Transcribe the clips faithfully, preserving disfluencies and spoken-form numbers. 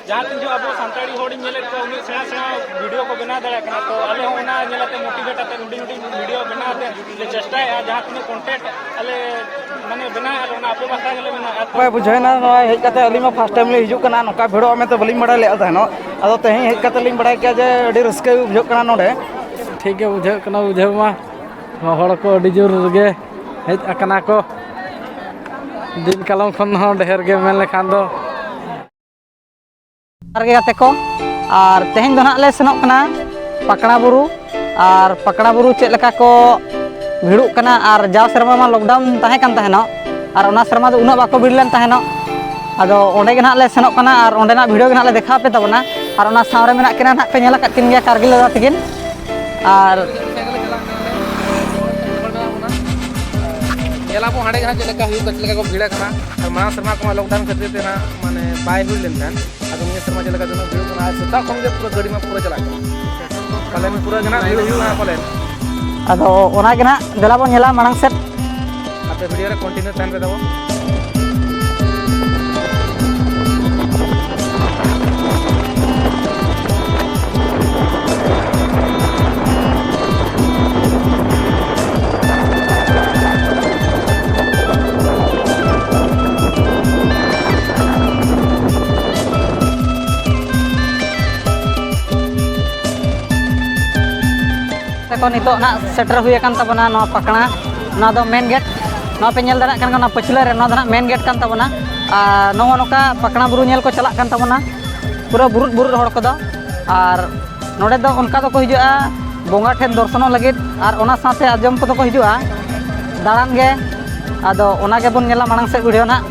ᱡᱟᱦᱟᱸ ᱛᱤᱱᱟᱹᱜ ᱟᱵᱚ ᱥᱟᱱᱛᱟᱲᱤ ᱦᱚᱲᱤᱧ ᱧᱮᱞᱮᱫ ᱠᱚᱣᱟ, ᱩᱱᱟᱹᱜ ᱥᱮᱬᱟ ᱥᱮᱬᱟ video ᱠᱚ ᱵᱮᱱᱟᱣ ᱫᱟᱲᱮᱭᱟᱜ ᱠᱟᱱᱟ᱾ ᱛᱚ ᱟᱞᱮ ᱦᱚᱸ ᱚᱱᱟ ᱧᱮᱞ ᱟᱛᱮ motivate ᱟᱛᱮ ᱦᱩᱰᱤᱧ ᱦᱩᱰᱤᱧ video ᱵᱮᱱᱟᱣ ᱟᱛᱮ ᱞᱮ ᱪᱮᱥᱴᱟᱭᱮᱫᱼᱟ, ᱡᱟᱦᱟᱸ ᱛᱤᱱᱟᱹᱜ content ᱟᱞᱮ ᱢᱟᱱᱮ ᱵᱮᱱᱟᱣᱮᱫᱼᱟ ᱞᱮ, ᱚᱱᱟ ᱟᱯᱮ ᱵᱟᱠᱷᱨᱟ ᱜᱮᱞᱮ ᱵᱮᱱᱟᱣᱮᱫᱼᱟ᱾ ᱱᱟᱯᱟᱭ ᱵᱩᱡᱷᱟᱹᱣᱮᱱᱟ ᱱᱚᱜᱼᱚᱭ ᱦᱮᱡ ᱠᱟᱛᱮ᱾ ᱟᱹᱞᱤᱧ ᱢᱟ first time ᱞᱤᱧ ᱦᱤᱡᱩᱜ ᱠᱟᱱᱟ, ᱱᱚᱝᱠᱟ ᱵᱷᱤᱲᱚᱜᱼᱟ ᱢᱮᱱᱛᱮ ᱵᱟᱹᱞᱤᱧ ᱵᱟᱲᱟᱭ ᱞᱮᱫᱼᱟ ᱛᱟᱦᱮᱱᱚᱜ᱾ ᱟᱫᱚ ᱛᱮᱦᱮᱧ ᱦᱮᱡ ᱠᱟᱛᱮ ᱞᱤᱧ ᱵᱟᱲᱟᱭ ᱠᱮᱫᱼᱟ ᱡᱮ ᱟᱹᱰᱤ ᱨᱟᱹᱥᱠᱟᱹ ᱵᱩᱡᱷᱟᱹᱜ ᱠᱟᱱᱟ ᱱᱚᱰᱮ᱾ ᱴᱷᱤᱠ ᱜᱮ ᱵᱩᱡᱷᱟᱹᱜ ᱠᱟᱱᱟ ᱵᱩᱡᱷᱟᱹᱣ ᱢᱟ, ᱦᱚᱲ ᱠᱚ ᱟᱹᱰᱤ ᱡᱳᱨ ᱜᱮ ᱦᱮᱡ ᱟᱠᱟᱱᱟ ᱠᱚ, ᱫᱤᱱ ᱠᱟᱞᱚᱢ ᱠᱷᱚᱱ ᱦᱚᱸ ᱰᱷᱮᱨ ᱜᱮ ᱢᱮᱱ ᱞᱮᱠᱷᱟᱱ ᱫᱚ᱾ ᱡᱚᱦᱟᱨ ᱜᱮ ᱜᱟᱛᱮ ᱠᱚ, ᱟᱨ ᱛᱮᱦᱮᱧ ᱫᱚ ᱱᱟᱦᱟᱜ ᱞᱮ ᱥᱮᱱᱚᱜ ᱠᱟᱱᱟ ᱯᱟᱠᱲᱟ ᱵᱩᱨᱩ᱾ ᱟᱨ ᱯᱟᱠᱲᱟ ᱵᱩᱨᱩ ᱪᱮᱫ ᱞᱮᱠᱟ ᱠᱚ ᱵᱷᱤᱲᱚᱜ ᱠᱟᱱᱟ, ᱟᱨ ᱡᱟᱣ ᱥᱮᱨᱢᱟ ᱢᱟ lockdown ᱛᱟᱦᱮᱸ ᱠᱟᱱ ᱛᱟᱦᱮᱱᱚᱜ, ᱟᱨ ᱚᱱᱟ ᱥᱮᱨᱢᱟ ᱫᱚ ᱩᱱᱟᱹᱜ ᱵᱟᱠᱚ ᱵᱷᱤᱲ ᱞᱮᱱ ᱛᱟᱦᱮᱱᱚᱜ᱾ ᱟᱫᱚ ᱚᱸᱰᱮ ᱜᱮ ᱱᱟᱦᱟᱜ ᱞᱮ ᱥᱮᱱᱚᱜ ᱠᱟᱱᱟ, ᱟᱨ ᱚᱸᱰᱮᱱᱟᱜ video ᱜᱮ ᱱᱟᱦᱟᱜ ᱞᱮ ᱫᱮᱠᱷᱟᱣ ᱟᱯᱮ ᱛᱟᱵᱚᱱᱟ᱾ ᱟᱨ ᱚᱱᱟ ᱥᱟᱶ ᱨᱮ ᱢᱮᱱᱟᱜ ᱠᱤᱱᱟ ᱱᱟᱦᱟᱜ ᱯᱮ ᱧᱮᱞ ᱟᱠᱟᱫ ᱠᱤᱱ ᱜᱮᱭᱟ, ᱠᱟᱨᱜᱤᱞ ᱫᱟᱫᱟ ᱛᱟᱹᱠᱤᱱ᱾ ᱟᱨ ᱧᱮᱞ ᱟᱵᱚ ᱦᱟᱸᱰᱮ ᱜᱮ ᱦᱟᱸᱜ ᱪᱮᱫ ᱞᱮᱠᱟ ᱦᱩᱭᱩᱜ ᱠᱟᱱᱟ, ᱪᱮᱫ ᱞᱮᱠᱟ ᱠᱚ ᱵᱷᱤᱲ ᱟᱠᱟᱱᱟ᱾ ᱟᱨ ᱢᱟᱲᱟᱝ ᱥᱮᱨᱢᱟ ᱠᱚᱢᱟ lockdown ᱠᱷᱟᱹᱛᱤᱨ ᱛᱮ ᱱᱟᱜ ᱢᱟᱱᱮ ᱵᱟᱭ ᱦᱩᱭ ᱞᱮᱱ ᱛᱟᱦᱮᱸᱫ᱾ ᱟᱫᱚ ᱱᱤᱭᱟᱹ ᱥᱮᱨᱢᱟ ᱪᱮᱫ ᱞᱮᱠᱟ ᱡᱮᱱᱚ ᱵᱷᱤᱲ ᱠᱟᱱᱟ, ᱟᱨ ᱥᱮᱛᱟᱜ ᱠᱷᱚᱱ ᱜᱮ ᱯᱩᱨᱟᱹ ᱜᱟᱹᱰᱤ ᱢᱟ ᱯᱩᱨᱟᱹ ᱪᱟᱞᱟᱜ ᱠᱟᱱᱟ᱾ ᱯᱟᱞᱮᱱ ᱯᱩᱨᱟᱹ ᱜᱮ ᱱᱟᱜ ᱵᱷᱤᱲ ᱦᱩᱭᱩᱜᱼᱟ ᱯᱟᱞᱮᱱ᱾ ᱟᱫᱚ ᱚᱱᱟ ᱜᱮ ᱱᱟᱜ, ᱫᱮᱞᱟ ᱵᱚᱱ ᱧᱮᱞᱟ ᱢᱟᱲᱟᱝ ᱥᱮᱫ᱾ ᱟᱯᱮ video ᱨᱮ continue ᱛᱟᱦᱮᱱ ᱯᱮ ᱛᱟᱵᱚ᱾ ᱛᱟᱠᱚ ᱱᱤᱛᱚᱜ ᱱᱟᱜ ᱥᱮᱴᱮᱨ ᱦᱩᱭ ᱟᱠᱟᱱ ᱛᱟᱵᱚᱱᱟ ᱱᱚᱣᱟ ᱯᱟᱠᱲᱟ᱾ ᱱᱚᱣᱟ ᱫᱚ main gate, ᱱᱚᱣᱟ ᱯᱮ ᱧᱮᱞ ᱫᱟᱲᱮᱭᱟᱜ ᱠᱟᱱ ᱜᱮᱭᱟ, ᱚᱱᱟ ᱯᱟᱹᱪᱷᱞᱟᱹ ᱨᱮ, ᱱᱚᱣᱟ ᱫᱚ ᱱᱟᱜ main gate ᱠᱟᱱ ᱛᱟᱵᱚᱱᱟ᱾ ᱟᱨ ᱱᱚᱜᱼᱚ ᱱᱚᱝᱠᱟ ᱯᱟᱠᱲᱟ ᱵᱩᱨᱩ ᱧᱮᱞ ᱠᱚ ᱪᱟᱞᱟᱜ ᱠᱟᱱ ᱛᱟᱵᱚᱱᱟ ᱯᱩᱨᱟᱹ ᱵᱩᱨᱩᱫ ᱵᱩᱨᱩᱫ ᱦᱚᱲ ᱠᱚᱫᱚ᱾ ᱟᱨ ᱱᱚᱰᱮ ᱫᱚ ᱚᱱᱠᱟ ᱫᱚᱠᱚ ᱦᱤᱡᱩᱜᱼᱟ, ᱵᱚᱸᱜᱟ ᱴᱷᱮᱱ ᱫᱚᱨᱥᱚᱱᱚᱜ ᱞᱟᱹᱜᱤᱫ, ᱟᱨ ᱚᱱᱟ ᱥᱟᱶᱛᱮ ᱟᱸᱡᱚᱢ ᱠᱚᱫᱚ ᱠᱚ ᱦᱤᱡᱩᱜᱼᱟ ᱫᱟᱬᱟᱱ ᱜᱮ᱾ ᱟᱫᱚ ᱚᱱᱟ ᱜᱮᱵᱚᱱ ᱧᱮᱞᱟ ᱢᱟᱲᱟᱝ ᱥᱮᱫ video ᱱᱟᱜ᱾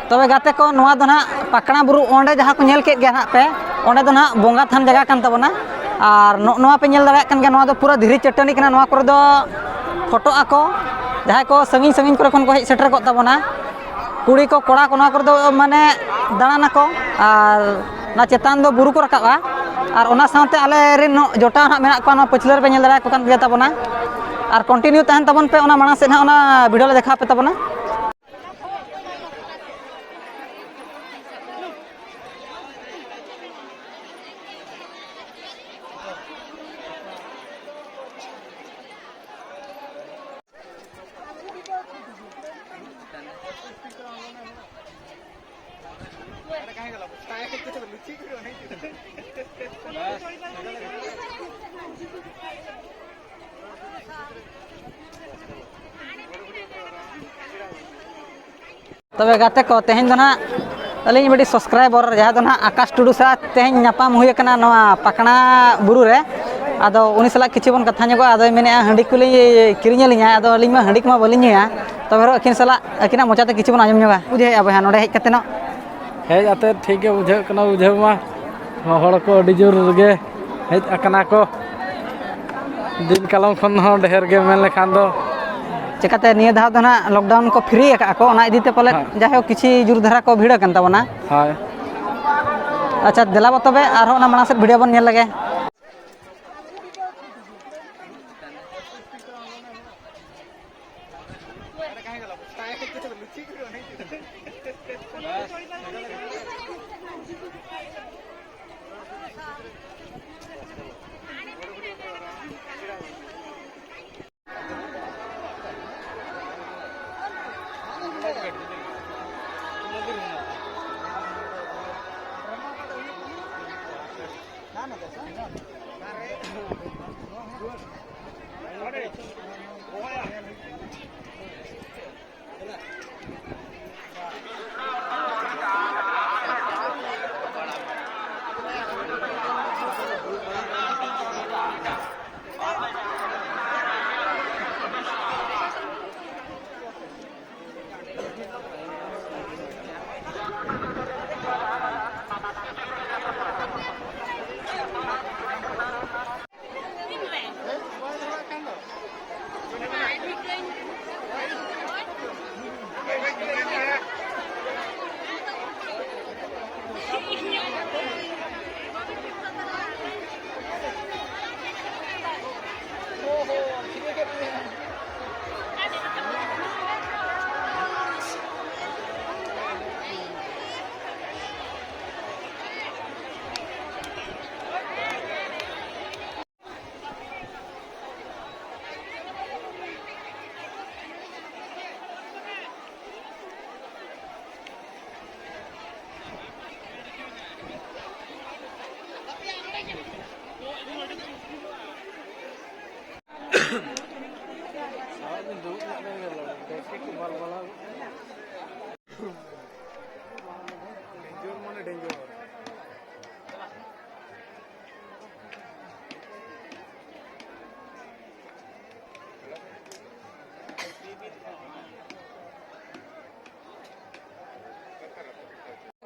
ᱛᱚᱵᱮ ᱜᱟᱛᱮ ᱠᱚ, ᱱᱚᱣᱟ ᱫᱚ ᱱᱟᱦᱟᱜ ᱯᱟᱠᱲᱟ ᱵᱩᱨᱩ, ᱚᱸᱰᱮ ᱡᱟᱦᱟᱸ ᱠᱚ ᱧᱮᱞ ᱠᱮᱫ ᱜᱮᱭᱟ ᱱᱟᱦᱟᱜ ᱯᱮ, ᱚᱸᱰᱮ ᱫᱚ ᱱᱟᱦᱟᱜ ᱵᱚᱸᱜᱟ ᱛᱷᱟᱱ ᱡᱟᱭᱜᱟ ᱠᱟᱱ ᱛᱟᱵᱚᱱᱟ᱾ ᱟᱨ ᱱᱚᱜ-, ᱱᱚᱣᱟ ᱯᱮ ᱧᱮᱞ ᱫᱟᱲᱮᱭᱟᱜ ᱠᱟᱱ ᱜᱮᱭᱟ, ᱱᱚᱣᱟ ᱫᱚ ᱯᱩᱨᱟᱹ ᱫᱷᱤᱨᱤ ᱪᱟᱹᱴᱟᱹᱱᱤ ᱠᱟᱱᱟ᱾ ᱱᱚᱣᱟ ᱠᱚᱨᱮ ᱫᱚ ᱯᱷᱳᱴᱳᱜ ᱟᱠᱚ ᱡᱟᱦᱟᱸᱭ ᱠᱚ ᱥᱟᱺᱜᱤᱧ ᱥᱟᱺᱜᱤᱧ ᱠᱚᱨᱮ ᱠᱷᱚᱱ ᱠᱚ ᱦᱮᱡ ᱥᱮᱴᱮᱨ ᱠᱚᱜ ᱛᱟᱵᱚᱱᱟ᱾ ᱠᱩᱲᱤ ᱠᱚ, ᱠᱚᱲᱟ ᱠᱚ, ᱱᱚᱣᱟ ᱠᱚᱨᱮ ᱫᱚ ᱢᱟᱱᱮ ᱫᱟᱬᱟᱱᱟᱠᱚ᱾ ᱟᱨ ᱚᱱᱟ ᱪᱮᱛᱟᱱ ᱫᱚ ᱵᱩᱨᱩ ᱠᱚ ᱨᱟᱠᱟᱵᱼᱟ᱾ ᱟᱨ ᱚᱱᱟ ᱥᱟᱶᱛᱮ ᱟᱞᱮ ᱨᱮᱱ ᱱᱚ-, ᱡᱚᱴᱟᱣ ᱦᱟᱸᱜ ᱢᱮᱱᱟᱜ ᱠᱚᱣᱟ, ᱱᱚᱣᱟ ᱯᱟᱹᱪᱷᱞᱟᱹ ᱨᱮᱯᱮ ᱧᱮᱞ ᱫᱟᱲᱮᱭᱟᱠᱚ ᱠᱟᱱ ᱜᱮᱭᱟ ᱛᱟᱵᱚᱱᱟ᱾ ᱟᱨ continue ᱛᱟᱦᱮᱱ ᱛᱟᱵᱚᱱ ᱯᱮ, ᱚᱱᱟ ᱢᱟᱲᱟᱝ ᱥᱮᱫ ᱦᱟᱸᱜ ᱚᱱᱟ video ᱞᱮ ᱫᱮᱠᱷᱟᱣ ᱟᱯᱮ ᱛᱟᱵᱚᱱᱟ᱾ ᱛᱚᱵᱮ ᱜᱟᱛᱮ ᱠᱚ, ᱛᱮᱦᱮᱧ ᱫᱚ ᱱᱟᱦᱟᱜ ᱟᱹᱞᱤᱧ ᱢᱤᱫᱴᱤᱡ subscriber ᱡᱟᱦᱟᱸᱭ ᱫᱚ ᱱᱟᱦᱟᱜ ᱟᱠᱟᱥ ᱴᱩᱰᱩ ᱥᱟᱞᱟᱜ ᱛᱮᱦᱮᱧ ᱧᱟᱯᱟᱢ ᱦᱩᱭ ᱟᱠᱟᱱᱟ ᱱᱚᱣᱟ ᱯᱟᱠᱲᱟ ᱵᱩᱨᱩ ᱨᱮ᱾ ᱟᱫᱚ ᱩᱱᱤ ᱥᱟᱞᱟᱜ ᱠᱤᱪᱷᱩ ᱵᱚᱱ ᱠᱟᱛᱷᱟ ᱧᱚᱜᱚᱜᱼᱟ᱾ ᱟᱫᱚᱭ ᱢᱮᱱᱮᱫᱼᱟ, ᱦᱟᱺᱰᱤ ᱠᱚᱞᱤᱧ ᱠᱤᱨᱤᱧ ᱟᱹᱞᱤᱧᱟ᱾ ᱟᱫᱚ ᱟᱹᱞᱤᱧ ᱢᱟ ᱦᱟᱺᱰᱤ ᱠᱚᱢᱟ ᱵᱟᱹᱞᱤᱧ ᱧᱩᱭᱟ, ᱛᱚᱵᱮ ᱨᱮᱦᱚᱸ ᱟᱹᱠᱤᱱ ᱥᱟᱞᱟᱜ, ᱟᱹᱠᱤᱱᱟᱜ ᱢᱚᱪᱟ ᱛᱮ ᱠᱤᱪᱷᱩ ᱵᱚᱱ ᱟᱸᱡᱚᱢ ᱧᱚᱜᱟ᱾ ᱵᱩᱡᱷᱟᱹᱣᱮᱫᱼᱟ ᱵᱚᱭᱦᱟ, ᱱᱚᱰᱮ ᱦᱮᱡ ᱠᱟᱛᱮ ᱱᱚᱜ ᱦᱮᱡ ᱟᱛᱮ ᱴᱷᱤᱠ ᱜᱮ ᱵᱩᱡᱷᱟᱹᱜ ᱠᱟᱱᱟ, ᱵᱩᱡᱷᱟᱹᱣ ᱢᱟ᱾ ᱦᱚᱲ ᱠᱚ ᱟᱹᱰᱤ ᱡᱳᱨ ᱜᱮ ᱦᱮᱡ ᱟᱠᱟᱱᱟ ᱠᱚ, ᱫᱤᱱ ᱠᱟᱞᱚᱢ ᱠᱷᱚᱱ ᱦᱚᱸ ᱰᱷᱮᱨ ᱜᱮ ᱢᱮᱱ ᱞᱮᱠᱷᱟᱱ ᱫᱚ᱾ ᱪᱮᱠᱟᱛᱮ ᱱᱤᱭᱟᱹ ᱫᱷᱟᱣ ᱫᱚ ᱱᱟᱦᱟᱜ lockdown ᱠᱚ free ᱟᱠᱟᱫᱼᱟ ᱠᱚ, ᱚᱱᱟ ᱤᱫᱤ ᱛᱮ ᱯᱟᱞᱮᱫ ᱦᱮᱸ᱾ ᱡᱟᱭᱦᱳᱠ ᱠᱤᱪᱷᱤ ᱡᱳᱨ ᱫᱷᱟᱨᱟ ᱠᱚ ᱵᱷᱤᱲ ᱟᱠᱟᱱ ᱛᱟᱵᱚᱱᱟ᱾ ᱦᱳᱭ᱾ ᱟᱪᱪᱷᱟ, ᱫᱮᱞᱟ ᱵᱚ ᱛᱚᱵᱮ ᱟᱨᱦᱚᱸ ᱚᱱᱟ ᱢᱟᱲᱟᱝ ᱥᱮᱫ video ᱵᱚᱱ ᱧᱮᱞ ᱞᱮᱜᱮ᱾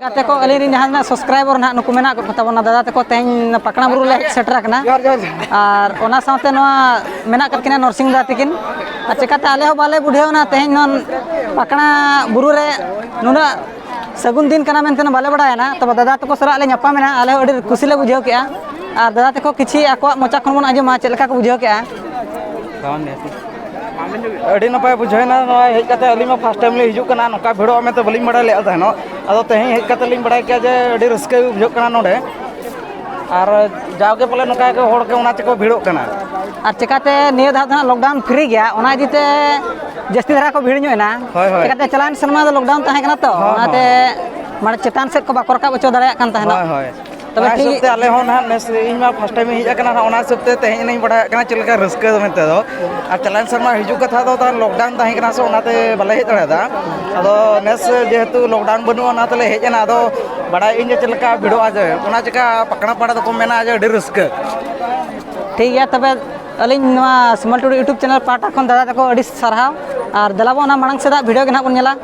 ᱜᱟᱛᱮ ᱠᱚ, ᱟᱹᱞᱤᱧ ᱨᱮᱱ ᱡᱟᱦᱟᱸ ᱛᱤᱱᱟᱹᱜ subscriber ᱱᱟᱦᱟᱜ ᱱᱩᱠᱩ ᱢᱮᱱᱟᱜ ᱠᱚ ᱛᱟᱵᱚᱱᱟ, ᱫᱟᱫᱟ ᱛᱟᱠᱚ ᱛᱮᱦᱮᱧ ᱯᱟᱠᱲᱟ ᱵᱩᱨᱩ ᱞᱮ ᱦᱮᱡ ᱥᱮᱴᱮᱨ ᱟᱠᱟᱱᱟ᱾ ᱡᱚᱦᱟᱨ, ᱡᱚᱦᱟᱨ, ᱡᱚᱦᱟᱨ᱾ ᱟᱨ ᱚᱱᱟ ᱥᱟᱶᱛᱮ ᱱᱚᱣᱟ ᱢᱮᱱᱟᱜ ᱟᱠᱟᱫ ᱠᱤᱱᱟ ᱱᱚᱨᱥᱤᱝ ᱫᱟ ᱛᱟᱹᱠᱤᱱ᱾ ᱟᱨ ᱪᱮᱠᱟᱛᱮ ᱟᱞᱮ ᱦᱚᱸ ᱵᱟᱞᱮ ᱵᱩᱡᱷᱟᱹᱣ ᱮᱱᱟ ᱛᱮᱦᱮᱧ ᱱᱚᱣᱟ ᱯᱟᱠᱲᱟ ᱵᱩᱨᱩ ᱨᱮ ᱱᱩᱱᱟᱹᱜ ᱥᱟᱹᱜᱩᱱ ᱫᱤᱱ ᱠᱟᱱᱟ ᱢᱮᱱᱛᱮ ᱵᱟᱞᱮ ᱵᱟᱲᱟᱭᱮᱱᱟ᱾ ᱛᱚᱵᱮ ᱫᱟᱫᱟ ᱛᱟᱠᱚ ᱥᱟᱞᱟᱜ ᱞᱮ ᱧᱟᱯᱟᱢ ᱮᱱᱟ, ᱟᱞᱮ ᱦᱚᱸ ᱟᱹᱰᱤ ᱠᱩᱥᱤ ᱞᱮ ᱵᱩᱡᱷᱟᱹᱣ ᱠᱮᱜᱼᱟ᱾ ᱟᱨ ᱫᱟᱫᱟ ᱛᱟᱠᱚ ᱠᱤᱪᱷᱤ ᱟᱠᱚᱣᱟᱜ ᱢᱚᱪᱟ ᱠᱷᱚᱱ ᱵᱚᱱ ᱟᱸᱡᱚᱢᱟ ᱪᱮᱫ ᱞᱮᱠᱟ ᱠᱚ ᱵᱩᱡᱷᱟᱹᱣ ᱠᱮᱜᱼᱟ᱾ ᱟᱹᱰᱤ ᱱᱟᱯᱟᱭ ᱵᱩᱡᱷᱟᱹᱣ ᱮᱱᱟ ᱱᱚᱣᱟ ᱦᱮᱡ ᱠᱟᱛᱮ᱾ ᱟᱹᱞᱤᱧ ᱢᱟ first time ᱞᱤᱧ ᱦᱤᱡᱩᱜ ᱠᱟᱱᱟ, ᱱᱚᱝᱠᱟ ᱵᱷᱤᱲᱚᱜᱼᱟ ᱢᱮᱱᱛᱮ ᱵᱟᱹᱞᱤᱧ ᱵᱟᱲᱟᱭ ᱞᱮᱫᱼᱟ ᱛᱟᱦᱮᱱᱚᱜ᱾ ᱟᱫᱚ ᱛᱮᱦᱮᱧ ᱦᱮᱡ ᱠᱟᱛᱮ ᱞᱤᱧ ᱵᱟᱲᱟᱭ ᱠᱮᱜᱼᱟ ᱡᱮ ᱟᱹᱰᱤ ᱨᱟᱹᱥᱠᱟᱹ ᱵᱩᱡᱷᱟᱹᱜ ᱠᱟᱱᱟ ᱱᱚᱰᱮ᱾ ᱟᱨ ᱡᱟᱣᱜᱮ ᱯᱟᱞᱮ ᱱᱚᱝᱠᱟ ᱜᱮ ᱦᱚᱲ ᱠᱚ ᱚᱱᱟ ᱛᱮᱠᱚ ᱵᱷᱤᱲᱚᱜ ᱠᱟᱱᱟ᱾ ᱟᱨ ᱪᱮᱠᱟᱛᱮ ᱱᱤᱭᱟᱹ ᱫᱷᱟᱣ ᱫᱚ ᱦᱟᱸᱜ lockdown free ᱜᱮᱭᱟ, ᱚᱱᱟ ᱤᱫᱤ ᱛᱮ ᱡᱟᱹᱥᱛᱤ ᱫᱷᱟᱨᱟ ᱠᱚ ᱵᱷᱤᱲ ᱧᱚᱜ ᱮᱱᱟ᱾ ᱦᱳᱭ, ᱦᱳᱭ᱾ ᱪᱮᱠᱟᱛᱮ ᱪᱟᱞᱟᱣᱮᱱ ᱥᱮᱨᱢᱟ ᱫᱚ lockdown ᱛᱟᱦᱮᱸ ᱠᱟᱱᱟ ᱛᱚ, ᱦᱳᱭ, ᱚᱱᱟᱛᱮ ᱦᱳᱭ᱾ ᱢᱟᱱᱮ ᱪᱮᱛᱟᱱ ᱥᱮᱫ ᱠᱚ ᱵᱟᱠᱚ ᱨᱟᱠᱟᱵ ᱦᱚᱪᱚ ᱫᱟᱲᱮᱭᱟᱜ ᱠᱟᱱ ᱛᱟᱦᱮᱱᱟ᱾ ᱦᱳᱭ, ᱦᱳᱭ᱾ ᱛᱚᱵᱮ ᱚᱱᱟ ᱴᱷᱤᱠ ᱦᱤᱥᱟᱹᱵ ᱛᱮ ᱟᱞᱮ ᱦᱚᱸ ᱱᱟᱦᱟᱜ ᱱᱮᱥ, ᱤᱧ ᱢᱟ first time ᱤᱧ ᱦᱮᱡ ᱟᱠᱟᱱᱟ, ᱚᱱᱟ ᱦᱤᱥᱟᱹᱵ ᱛᱮ ᱛᱮᱦᱮᱧ ᱤᱧ ᱵᱟᱲᱟᱭᱚᱜ ᱠᱟᱱᱟ ᱪᱮᱫ ᱞᱮᱠᱟ ᱨᱟᱹᱥᱠᱟᱹ ᱫᱚ ᱢᱮᱱᱛᱮ ᱫᱚ᱾ ᱟᱨ ᱪᱟᱞᱟᱣᱮᱱ ᱥᱮᱨᱢᱟ ᱦᱤᱡᱩᱜ ᱠᱟᱛᱷᱟ ᱫᱚ ᱛᱟᱦᱮᱸ lockdown ᱛᱟᱦᱮᱸ ᱠᱟᱱᱟ ᱥᱮ, ᱚᱱᱟᱛᱮ ᱵᱟᱞᱮ ᱦᱮᱡ ᱫᱟᱲᱮᱭᱟᱫᱟ᱾ ᱟᱫᱚ ᱱᱮᱥ ᱡᱮᱦᱮᱛᱩ lockdown ᱵᱟᱹᱱᱩᱜᱼᱟ, ᱚᱱᱟ ᱛᱮᱞᱮ ᱦᱮᱡ ᱮᱱᱟ᱾ ᱟᱫᱚ ᱵᱟᱲᱟᱭᱮᱫ ᱟᱹᱧ ᱡᱮ ᱪᱮᱫ ᱞᱮᱠᱟ ᱵᱷᱤᱲᱚᱜᱼᱟ, ᱡᱮ ᱚᱱᱟ ᱪᱮᱠᱟ ᱯᱟᱠᱲᱟ ᱯᱟᱲᱟ ᱫᱚᱠᱚ ᱢᱮᱱᱟ ᱡᱮ ᱟᱹᱰᱤ ᱨᱟᱹᱥᱠᱟᱹ᱾ ᱴᱷᱤᱠ ᱜᱮᱭᱟ, ᱛᱚᱵᱮ ᱟᱹᱞᱤᱧ ᱱᱚᱣᱟ ᱥᱤᱢᱚᱞ ᱴᱩᱰᱩ YouTube channel ᱯᱟᱦᱴᱟ ᱠᱷᱚᱱ ᱫᱟᱫᱟ ᱛᱟᱠᱚ ᱟᱹᱰᱤ ᱥᱟᱨᱦᱟᱣ᱾ ᱟᱨ ᱫᱮᱞᱟ ᱵᱚᱱ ᱚᱱᱟ ᱢᱟᱲᱟᱝ ᱥᱮᱫᱟᱜ video ᱜᱮ ᱱᱟᱦᱟᱜ ᱵᱚᱱ ᱧᱮᱞᱟ᱾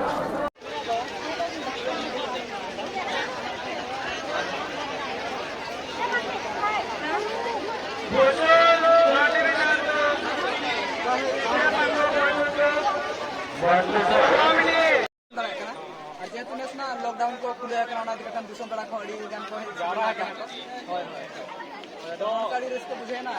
ᱫᱟᱲᱮᱭᱟᱜ ᱠᱟᱱᱟ᱾ ᱟᱨ ᱡᱮᱦᱮᱛᱩ ᱱᱮᱥ ᱢᱟ lockdown ᱠᱚ ᱠᱷᱩᱞᱟᱹᱣ ᱟᱠᱟᱱᱟ, ᱚᱱᱟ ᱤᱫᱤ ᱠᱟᱛᱮ ᱫᱤᱥᱚᱢ ᱯᱮᱲᱟ ᱠᱚᱦᱚᱸ ᱟᱹᱰᱤ ᱜᱟᱱ ᱠᱚ ᱦᱮᱡ ᱡᱟᱣᱨᱟ ᱟᱠᱟᱱᱟ᱾ ᱦᱳᱭ, ᱦᱳᱭ᱾ ᱟᱫᱚ ᱟᱹᱰᱤ ᱨᱟᱹᱥᱠᱟᱹ ᱵᱩᱡᱷᱟᱹᱣ ᱮᱱᱟ᱾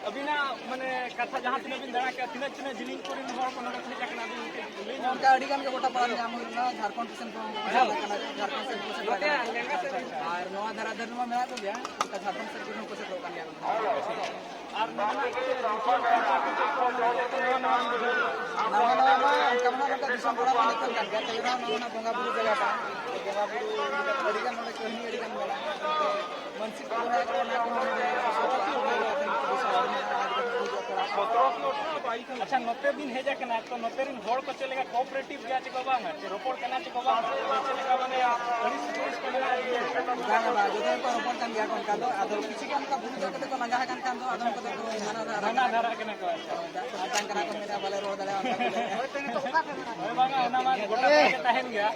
ᱟᱹᱵᱤᱱᱟᱜ ᱢᱟᱱᱮ ᱠᱟᱛᱷᱟ ᱡᱟᱦᱟᱸ ᱛᱤᱱᱟᱹᱜ ᱵᱤᱱ ᱫᱟᱬᱟ ᱠᱮᱫᱟ, ᱛᱤᱱᱟᱹᱜ, ᱛᱤᱱᱟᱹᱜ ᱡᱤᱞᱤᱧ ᱠᱚᱨᱮᱱ ᱦᱚᱲ ᱠᱚ ᱱᱚᱰᱮ ᱠᱚ ᱦᱮᱡ ᱟᱠᱟᱱᱟ, ᱟᱹᱵᱤᱱ ᱠᱟᱹᱴᱤᱡ ᱞᱟᱹᱭ ᱧᱚᱜ ᱚᱱᱠᱟ ᱟᱹᱰᱤ ᱜᱟᱱ ᱜᱮ ᱜᱚᱴᱟ ᱯᱟᱲᱟ ᱧᱟᱢ ᱦᱩᱭ ᱞᱮᱱᱟ, ᱡᱷᱟᱲᱠᱷᱚᱸᱰ ᱫᱤᱥᱚᱢ ᱠᱷᱚᱱ ᱦᱚᱸ ᱠᱚ ᱥᱮᱴᱮᱨ ᱟᱠᱟᱱᱟ, ᱡᱷᱟᱲᱠᱷᱚᱸᱰ ᱥᱮᱫ ᱠᱚ ᱥᱮᱴᱮᱨ ᱟᱠᱟᱱᱟ᱾ ᱟᱨ ᱱᱚᱣᱟ ᱫᱷᱟᱨᱟ ᱫᱷᱟᱨᱮ ᱨᱮᱢᱟ ᱢᱮᱱᱟᱜ ᱠᱚᱜᱮᱭᱟ, ᱚᱱᱠᱟ ᱡᱷᱟᱲᱠᱷᱚᱸᱰ ᱥᱮᱫ ᱠᱚᱨᱮ ᱦᱚᱸ ᱠᱚ ᱥᱮᱴᱮᱨᱚᱜ ᱠᱟᱱ ᱜᱮᱭᱟ᱾ ᱟᱨ ᱱᱚᱣᱟ ᱱᱟᱣᱟ ᱱᱟᱣᱟ ᱢᱟ ᱚᱱᱠᱟ ᱢᱟ ᱱᱚᱝᱠᱟ ᱫᱤᱥᱚᱢ ᱯᱟᱲᱟ ᱢᱟ ᱧᱮᱯᱮᱞ ᱠᱟᱱ ᱜᱮᱭᱟ, ᱛᱚᱵᱮ ᱱᱟᱦᱟᱜ ᱱᱚᱣᱟ ᱢᱟ ᱵᱚᱸᱜᱟ ᱵᱩᱨᱩ ᱡᱟᱭᱜᱟ ᱠᱟᱱᱟ᱾ ᱵᱚᱸᱜᱟ ᱵᱩᱨᱩ ᱟᱹᱰᱤ ᱜᱟᱱ ᱱᱚᱰᱮ ᱠᱟᱹᱦᱱᱤ ᱟᱹᱰᱤ ᱜᱟᱱ ᱢᱮᱱᱟᱜᱼᱟ᱾ ᱢᱟᱱᱥᱤᱠ ᱠᱚ ᱫᱚᱦᱚᱭᱟ ᱠᱚ, ᱚᱱᱟ ᱠᱚᱦᱚᱸ ᱱᱚᱰᱮ ᱥᱚᱛᱚᱨ ᱠᱚ ᱫᱚᱦᱚᱭᱟ, ᱟᱹᱛᱷᱟᱹᱲᱤ ᱠᱚ ᱵᱮᱥᱚᱜᱼᱟ᱾ ᱟᱪᱪᱷᱟ, ᱱᱚᱛᱮ ᱵᱤᱱ ᱦᱮᱡ ᱟᱠᱟᱱᱟ, ᱛᱚ ᱱᱚᱛᱮ ᱨᱮᱱ ᱦᱚᱲ ᱠᱚ ᱪᱮᱫ ᱞᱮᱠᱟ cooperative ᱜᱮᱭᱟ ᱪᱮ ᱠᱚ ᱵᱟᱝᱟ? ᱪᱮ ᱨᱚᱯᱚᱲ ᱠᱟᱱᱟ ᱪᱮ ᱠᱚ ᱵᱟᱝᱟ? ᱪᱮ ᱪᱮᱫ ᱞᱮᱠᱟ ᱢᱟᱱᱮ ᱟᱹᱲᱤᱥ ᱠᱩᱲᱤᱥ ᱠᱚ ᱢᱮᱱᱟᱜᱼᱟ? ᱵᱟᱝᱟ, ᱵᱟᱝ, ᱡᱚᱛᱚ ᱜᱮᱠᱚ ᱨᱚᱯᱚᱲ ᱠᱟᱱ ᱜᱮᱭᱟ ᱠᱚ ᱚᱱᱠᱟ ᱫᱚ᱾ ᱟᱫᱚ ᱠᱤᱪᱷᱩ ᱜᱟᱱ ᱚᱱᱠᱟ ᱵᱩᱨᱩ ᱫᱮᱡ ᱠᱟᱛᱮ ᱠᱚ ᱞᱟᱸᱜᱟ ᱟᱠᱟᱱ ᱠᱷᱟᱱ ᱫᱚ ᱟᱫᱚᱢ ᱠᱚᱫᱚ ᱠᱚ ᱢᱟᱱᱟ ᱫᱷᱟᱨᱟ ᱢᱟᱱᱟ ᱫᱷᱟᱨᱟ ᱠᱟᱱᱟ ᱠᱚ᱾ ᱫᱟᱜ ᱠᱚ ᱛᱮᱛᱟᱝ ᱠᱟᱱᱟ ᱠᱚ, ᱢᱮᱱᱟ ᱵᱟᱞᱮ ᱨᱚᱲ ᱫᱟᱲᱮᱭᱟᱜᱼᱟ, ᱚᱱᱠᱟ ᱠᱚ ᱞᱟᱹᱭᱟ᱾ ᱦᱳᱭ, ᱵᱟᱝᱟ, ᱚᱱᱟ ᱢᱟ ᱜᱚᱴᱟ ᱯᱟᱲᱟ ᱜᱮ ᱛᱟᱦᱮᱱ ᱜᱮᱭᱟ᱾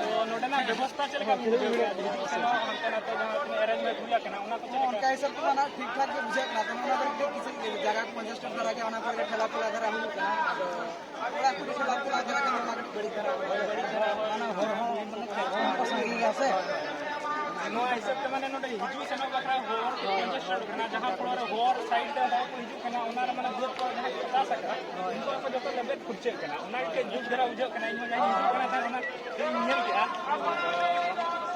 ᱛᱚ ᱱᱚᱰᱮᱱᱟᱜ ᱵᱮᱵᱚᱥᱛᱷᱟ ᱪᱮᱫ ᱞᱮᱠᱟ ᱵᱤᱱ ᱵᱩᱡᱷᱟᱹᱣ ᱠᱮᱫᱟ? ᱦᱤᱡᱩᱜ ᱥᱮᱱᱚᱜ ᱦᱟᱱᱛᱮ ᱱᱟᱛᱮ ᱡᱟᱦᱟᱸ ᱛᱤᱱᱟᱹᱜ arrangement ᱦᱩᱭ ᱟᱠᱟᱱᱟ, ᱚᱱᱟ ᱠᱚ ᱪᱮᱫ ᱞᱮᱠᱟ? ᱚᱱᱠᱟ ᱦᱤᱥᱟᱹᱵ ᱛᱮᱢᱟ ᱱᱟᱜ ᱴᱷᱤᱠ ᱴᱷᱟᱠ ᱜᱮ ᱵᱩᱡᱷᱟᱹᱜ ᱠᱟᱱᱟ᱾ ᱛᱚ ᱱᱚᱣᱟ ᱫᱚ ᱠᱟᱹᱴᱤᱡ ᱠᱤᱪᱷᱩ ᱡᱟᱭᱜᱟ congested ᱫᱷᱟᱨᱟ ᱜᱮ, ᱚᱱᱟ ᱠᱚᱨᱮ ᱜᱮ ᱴᱷᱮᱞᱟ ᱯᱷᱮᱞᱟ ᱫᱷᱟᱨᱟ ᱦᱩᱭᱩᱜ ᱠᱟᱱᱟ᱾ ᱟᱫᱚ ᱚᱲᱟᱜ ᱠᱚᱨᱮ ᱴᱷᱮᱞᱟ ᱯᱷᱮᱞᱟ ᱫᱷᱟᱨᱟ ᱜᱮ, ᱚᱱᱟ ᱠᱟᱹᱴᱤᱡ ᱵᱟᱹᱲᱤᱡ ᱫᱷᱟᱨᱟ, ᱢᱟᱱᱮ ᱦᱚᱲ ᱦᱚᱸ ᱢᱟᱱᱮ ᱠᱚ ᱥᱟᱸᱜᱮ ᱜᱮᱭᱟ ᱥᱮ᱾ ᱱᱚᱣᱟ ᱦᱤᱥᱟᱹᱵ ᱛᱮ ᱢᱟᱱᱮ ᱱᱚᱰᱮ ᱦᱤᱡᱩᱜ ᱥᱮᱱᱚᱜ ᱵᱟᱠᱷᱨᱟ ᱦᱚᱨ ᱠᱚ congested ᱠᱟᱱᱟ, ᱡᱟᱦᱟᱸ ᱯᱷᱚᱞᱚ ᱨᱮ ᱦᱚᱨ side ᱨᱮ ᱦᱚᱲ ᱠᱚ ᱦᱤᱡᱩᱜ ᱠᱟᱱᱟ, ᱚᱱᱟ ᱨᱮ ᱢᱟᱱᱮ ᱵᱟᱹᱫᱽ ᱠᱚ ᱡᱟᱦᱟᱸ ᱠᱚ ᱪᱟᱥ ᱟᱠᱟᱫᱟ, ᱩᱱᱠᱩ ᱠᱚ ᱡᱚᱛᱚ ᱞᱮᱵᱮᱫ ᱯᱷᱩᱨᱪᱟᱹᱜ ᱠᱟᱱᱟ᱾ ᱚᱱᱟ ᱢᱤᱫᱴᱮᱱ ᱫᱩᱠ ᱫᱷᱟᱨᱟ ᱵᱩᱡᱷᱟᱹᱜ ᱠᱟᱱᱟ᱾ ᱤᱧ ᱦᱚᱸ ᱡᱟᱦᱟᱸᱧ ᱦᱤᱡᱩᱜ ᱠᱟᱱᱟ ᱛᱟᱦᱮᱸᱫ, ᱚᱱᱟ ᱤᱧ ᱧᱮᱞ ᱠᱮᱫᱼᱟ᱾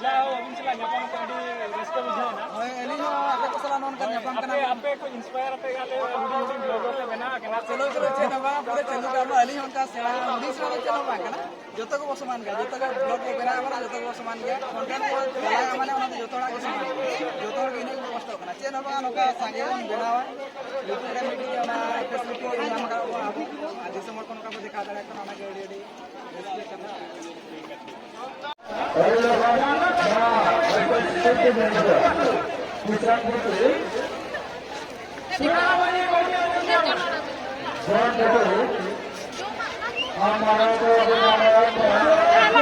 ᱡᱟ ᱦᱳ, ᱟᱹᱵᱤᱱ ᱥᱟᱞᱟᱜ ᱧᱟᱯᱟᱢ ᱠᱟᱛᱮ ᱟᱹᱰᱤ ᱨᱟᱹᱥᱠᱟᱹ ᱵᱩᱡᱷᱟᱹᱣ ᱮᱱᱟ᱾ ᱦᱳᱭ, ᱟᱹᱞᱤᱧ ᱦᱚᱸ ᱟᱯᱮ ᱠᱚ ᱥᱟᱞᱟᱜ ᱱᱚᱜᱼᱚ ᱱᱚᱝᱠᱟ ᱧᱟᱯᱟᱢ ᱠᱟᱱᱟ ᱟᱯᱮ, ᱵᱚᱱ᱾ ᱟᱯᱮ ᱠᱚ inspire ᱟᱯᱮ ᱜᱮ ᱟᱞᱮ ᱦᱩᱰᱤᱧ ᱦᱩᱰᱤᱧ vlogger ᱞᱮ ᱵᱮᱱᱟᱣ ᱟᱠᱟᱱᱟ᱾ ᱪᱚᱞᱚ, ᱪᱚᱞᱚ, ᱪᱮᱫ ᱦᱚᱸ ᱵᱟᱝ, ᱯᱩᱨᱟᱹ ᱪᱟᱹᱞᱩ ᱠᱟᱜ ᱢᱟ᱾ ᱟᱹᱞᱤᱧ ᱦᱚᱸ ᱚᱱᱠᱟ ᱥᱮᱬᱟ, ᱦᱩᱰᱤᱧ ᱥᱮᱬᱟ ᱫᱚ ᱪᱮᱫ ᱦᱚᱸ ᱵᱟᱝ ᱠᱟᱱᱟ᱾ ᱡᱚᱛᱚ ᱜᱮᱵᱚ ᱥᱚᱢᱟᱱ ᱜᱮᱭᱟ, ᱡᱚᱛᱚ ᱜᱮ vlog ᱵᱚ ᱵᱮᱱᱟᱣ ᱠᱟᱱᱟ, ᱡᱚᱛᱚ ᱜᱮᱵᱚ ᱥᱚᱢᱟᱱ ᱜᱮᱭᱟ᱾ Content ᱵᱚ ᱪᱟᱞᱟᱣᱟ ᱢᱟᱱᱮ ᱚᱱᱟ ᱫᱚ ᱡᱚᱛᱚ ᱦᱚᱲᱟᱜ ᱜᱮ ᱥᱚᱢᱟᱱ ᱜᱮᱭᱟ, ᱡᱚᱛᱚ ᱦᱚᱲ ᱜᱮ ᱤᱱᱟᱹᱜ ᱜᱮᱵᱚ ᱠᱚᱥᱴᱚᱜ ᱠᱟᱱᱟ᱾ ᱪᱮᱫ ᱦᱚᱸ ᱵᱟᱝ, ᱱᱚᱝᱠᱟ ᱥᱟᱸᱜᱮ ᱵᱚᱱ ᱵᱮᱱᱟᱣᱟ, YouTube ᱨᱮ ᱢᱤᱫᱴᱤᱡ ᱚᱱᱟ facility ᱵᱚᱱ ᱧᱟᱢ ᱟᱠᱟᱫ ᱵᱚᱱᱟ ᱟᱵᱚ, ᱟᱨ ᱫᱤᱥᱚᱢ ᱦᱚᱲ ᱠᱚ ᱱᱚᱝᱠᱟ ᱵᱚ ᱫᱮᱠᱷᱟᱣ ᱫᱟᱲᱮᱭᱟᱜ ᱠᱟᱱᱟ, ᱚᱱᱟᱜᱮ ᱟᱹᱰᱤ ᱟᱹᱰᱤ ᱨᱟᱹᱥᱠᱟᱹ ᱠᱟᱛᱷᱟ᱾